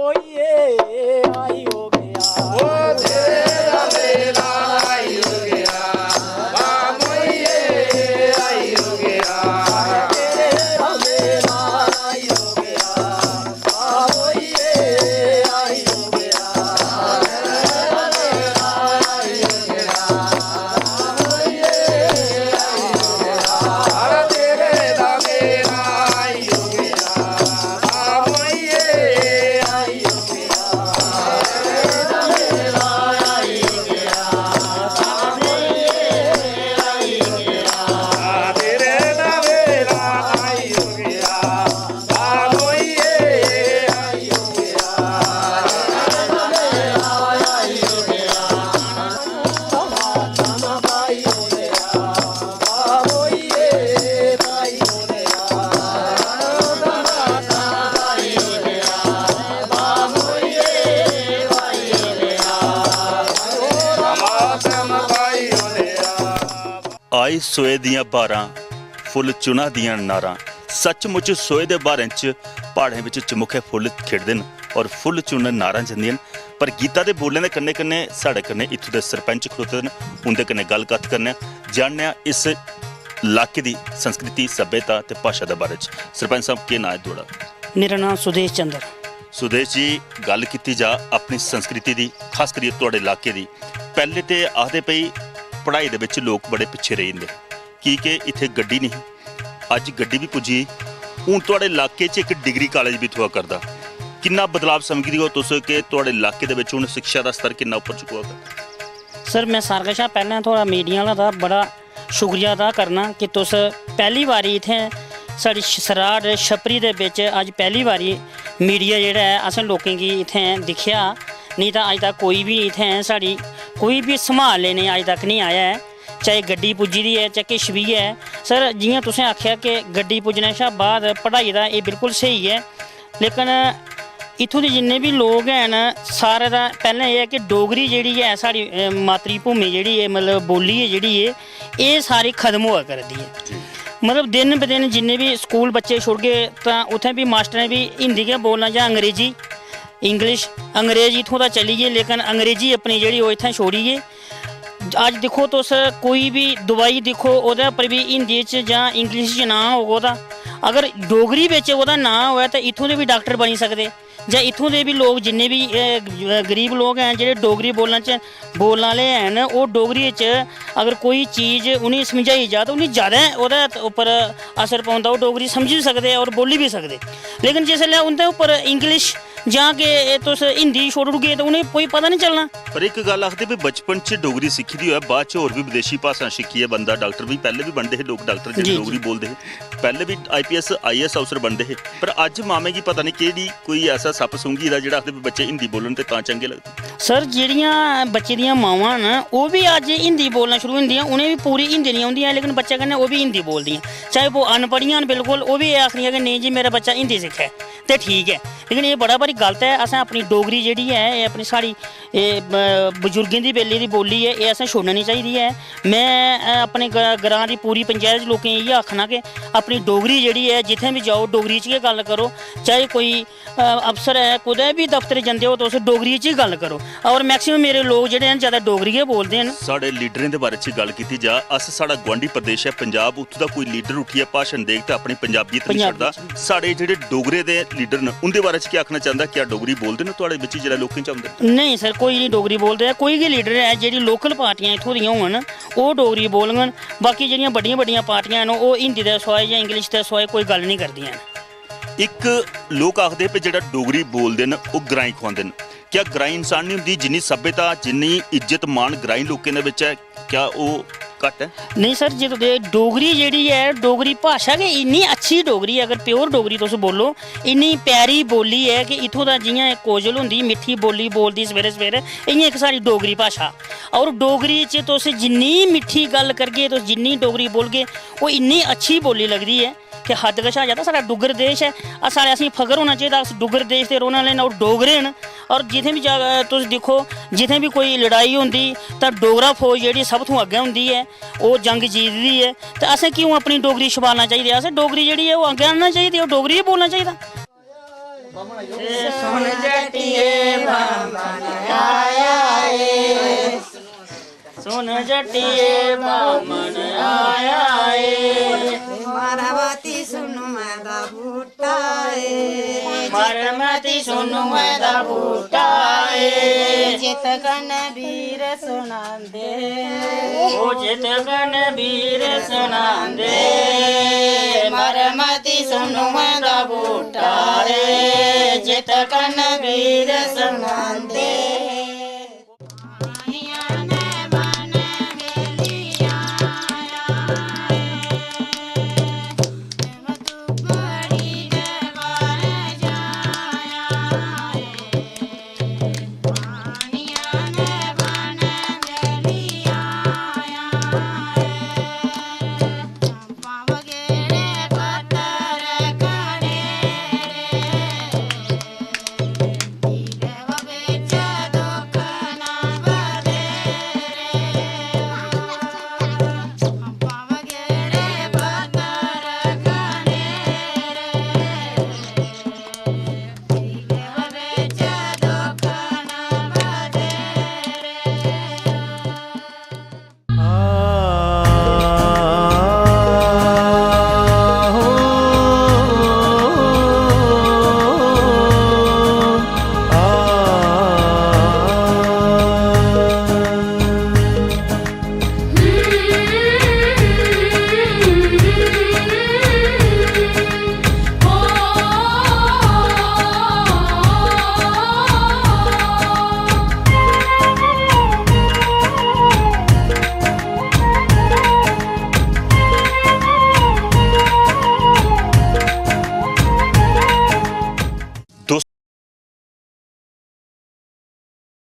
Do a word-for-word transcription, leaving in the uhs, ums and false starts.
ओए आई हो गया। ओ तेरा मेरा आई हो गया। बाबोए आई हो गया। तेरा मेरा आई हो गया। बाबोए आई हो गया। तेरा मेरा आई हो गया। बाबोए आई हो गया। अरे तेरे दा मेरा आई हो गया। आई सोए दियां बहारां, फुल्ल चुना दियां नारां। सचमुच सोए दे बहारें च प्हाड़ें बिच चमुखे फुल्ल खिड़दे न और फुल्ल चुनन नारां जंदियां न। पर गीता दे बोलें दे कन्नै कन्नै साढ़े कन्नै इत्थूं दे सरपंच खड़ोते दे न, उं'दे कन्नै गल्ल कत्थ करने आं, जानने आं इस इलाके दी संस्कृति, सभ्यता ते भाशा दे बारे च। सरपंच साहब, केह् नांऽ ऐ थुआढ़ा? मेरा नांऽ सुदेश चंद्र। सुदेश जी, गल्ल कीती जा अपनी संस्कृति दी, खास करियै थुआढ़े इलाके दी, पैह्ले ते आखदे भई पढ़ाई दे बिच लोक बड़े पिच्छे रेही जंदे, की के इत्थै गड्डी नेईं ही। अज्ज गड्डी बी पुज्जी, हून थुआढ़े इलाके च इक डिग्री कालेज बी थ्होआ करदा। किन्ना बदलाव समझदे ओ तुस कि थुआढ़े इलाके दे बिच हून शिक्षा दा स्तर किन्ना उप्पर चुकोआ करदा? सर, में सारें कशा पैह्लें थुआढ़ा मीडिया आह्ला दा बड़ा शुक्रिया अदा करना कि तुस पैह्ली बारी इत्थें साढ़ी श-, सराढ़ छपरी दे बिच अज्ज पैह्ली बारी मीडिया जेह्ड़ा ऐ असें लोकें गी इत्थें दिक्खेआ, नेईं तां अज्ज तक कोई बी इत्थें साढ़ी कोई बी सम्हाल लेने अज्ज तक नेईं आया ऐ। चाहे गड्डी पुज्जी दी ऐ, चाहे किश बी ऐ। सर, जि'यां तुसें आखेआ कि गड्डी पुज्जने शा बाद पढ़ाई दा, एह् बिल्कुल स्हेई ऐ, लेकिन इत्थूं दे जिन्ने बी लोक हैन, सारे दा पैह्लें एह् ऐ कि डोगरी जेह्ड़ी ऐ साढ़ी, अ, मातृभूमि जेह्ड़ी ऐ, मतलब बोल्ली ऐ जेह्ड़ी ऐ, एह् सारी खत्म होआ करदी ऐ। मतलब दिन ब दिन जिन्ने बी स्कूल बच्चे छुड़गे तां उत्थें बी मास्टरें बी हिंदी गै बोलना जां अंग्रेजी, इंग्लिश, अंग्रेज इत्थूं दा चली गे, लेकिन अंग्रेजी अपनी जेह्ड़ी ओह् इत्थें छोड़ी गे। अज्ज दिक्खो तुस, कोई बी दवाई दिक्खो, ओह्दे उप्पर बी हिंदी च जां इंग्लिश च नांऽ होग ओह्दा। अगर डोगरी बिच ओह्दा नांऽ होऐ ते इत्थूं दे बी डाक्टर बनी सकदे, जां इत्थूं दे बी लोक जिन्ने बी, ए, ग-, गरीब लोक हैन जेह्ड़े डोगरी बोलने च, बोलने आह्ले हैन, ओह् डोगरी च अगर कोई चीज उ'नेंगी समझाई जा ते उ'नेंगी जैदा ओह्दे उप्पर असर पौंदा, ओह् डोगरी समझी बी सकदे और बोल्ली बी सकदे। लेकिन जिसलै उं'दे उप्पर इंग्लिश जां के एह् तुस हिंदी छोड़ी ओड़गे ते उ'नेंगी कोई पता निं चलना। पर इक गल्ल आखदे भी बचपन च डोगरी सिक्खी दी होऐ, बाद च होर बी विदेशी भाशां सिक्खियै बंदा डाक्टर बी, पैह्ले बी बनदे हे लोक डाक्टर जेह्ड़े जी, डोगरी जी। बोलदे हे, पैह्ले बी आईपीएस, आईएएस अफसर बनदे हे। पर अज्ज मामें गी पता निं केह्ड़ी कोई ऐसा सप्प सूंघी दा जेह्ड़ा आखदे भी बच्चे हिंदी बोलन ते तां चंगे लगदे। सर, जेह्ड़ियां बच्चे दियां मावां न, ओह् बी अज्ज हिंदी बोलना शुरू होई जंदियां, उ'नें बी पूरी हिंदी निं औंदी ऐ, लेकिन बच्चे कन्नै ओह् बी हिंदी बोलदियां। चाहे ओह् अनपढ़ियां न बिल्कुल, ओह् बी एह् आखदियां कि नेईं जी, मेरा बच्चा हिंदी सिक्खै। ते ठीक ऐ। लेकिन एह् बड़ा भारी गलत ऐ। असें अपनी डोगरी जेह्ड़ी ऐ, एह् अपनी साढ़ी, एह्, ब-, बजुर्गें दी बेल्ले दी बोल्ली ऐ, एह् असें छोड़ना निं चाहिदी ऐ। में, अ, अपने ग-, ग्रांऽ दी पूरी पंचैत च लोकें गी इ'यै आखना कि अपनी डोगरी जेह्ड़ी ऐ, जित्थें बी जाओ, डोगरी च गै गल्ल करो। चाहे कोई, अ, अफसर ऐ, कुतै बी दफ्तर जंदे ओ तुस, डोगरी च गै गल्ल करो। और मैक्सिमम मेरे लोक जेह्ड़े न, जैदा डोगरी गै बोलदे न। साढ़े लीडरें दे बारे च गल्ल कीती जा, अस, साढ़ा गुआंढी प्रदेश ऐ पंजाब, उत्थूं दा कोई लीडर उट्ठियै भाशन देग ते अपनी पंजाबियत निं पंजाबी छड्डदा। च। साढ़े जेह्ड़े डोगरे दे लीडर न, उं'दे बारे च केह् आखना चांह्दा? क्या डोगरी बोलदे न थुआढ़े बिच्च जेह्ड़ा लोकें च औंदे? नेईं सर, कोई निं डोगरी बोलदे ऐ। कोई गै लीडर ऐ, जेह्ड़ी लोकल पार्टियां इत्थूं दियां होङन, ओह् डोगरी बोलङन। बाकी जेह्ड़ियां बड्डियां-बड्डियां पार्टियां न, ओह् हिंदी दे सिवाए जां इंग्लिश दे सिवाए कोई गल्ल निं करदियां न। इक लोक आखदे भई जेह्ड़ा डोगरी बोलदे न, ओह् ग्राईं खुआंदे न। क्या ग्राईं इंसान निं होंदी? जिन्नी सभ्यता, जिन्नी इज्जत मान ग्राईं लोकें दे बिच्च ऐ, क्या ओह् घट्ट ऐ? नेईं सर, जे तुस, डोगरी जेह्ड़ी ऐ, डोगरी भाशा गै इन्नी अच्छी डोगरी ऐ, अगर pure डोगरी तुस बोलो, इन्नी प्यारी बोल्ली ऐ कि इत्थूं दा जि'यां इक कोयल होंदी, मिट्ठी बोल्ली बोलदी सवेरे सवेरे, इ'यां इक साढ़ी डोगरी भाशा। और डोगरी च तुस जिन्नी मिट्ठी गल्ल करगे, तुस जिन्नी डोगरी बोलगे, ओह् इन्नी अच्छी बोल्ली लगदी ऐ। कि हद्द कशा ज्यादा साढ़ा डुग्गर देश ऐ। अस, साढ़े, असेंगी फख्र होना चाहिदा, अस डुग्गर देश दे रौह्ने आह्ले न और डोगरे न। और जित्थें बी जा-, तुस दिक्खो, जित्थें बी कोई लड़ाई होंदी तां डोगरा फौज जेह्ड़ी सब तों अग्गें होंदी ऐ, ओह् जंग जीतदी ऐ। ते असें क्यों अपनी डोगरी छपालना चाहिदी? असें डोगरी जेह्ड़ी ऐ ओह् अग्गें आह्नना चाहिदी, ओह् डोगरी गै बोलना चाहिदा। सुन जट्टिए बामन आया ए, सुन जट्टिए बामन आया ए। मरमती सुनुए दा बूटा ए, मरमती सुनुए दा बूटा ए। जित कन वीर सनांदे, ओ जित कन वीर सनांदे। मरमती सुनुए दा बूटा ए, जित कन वीर सनांदे।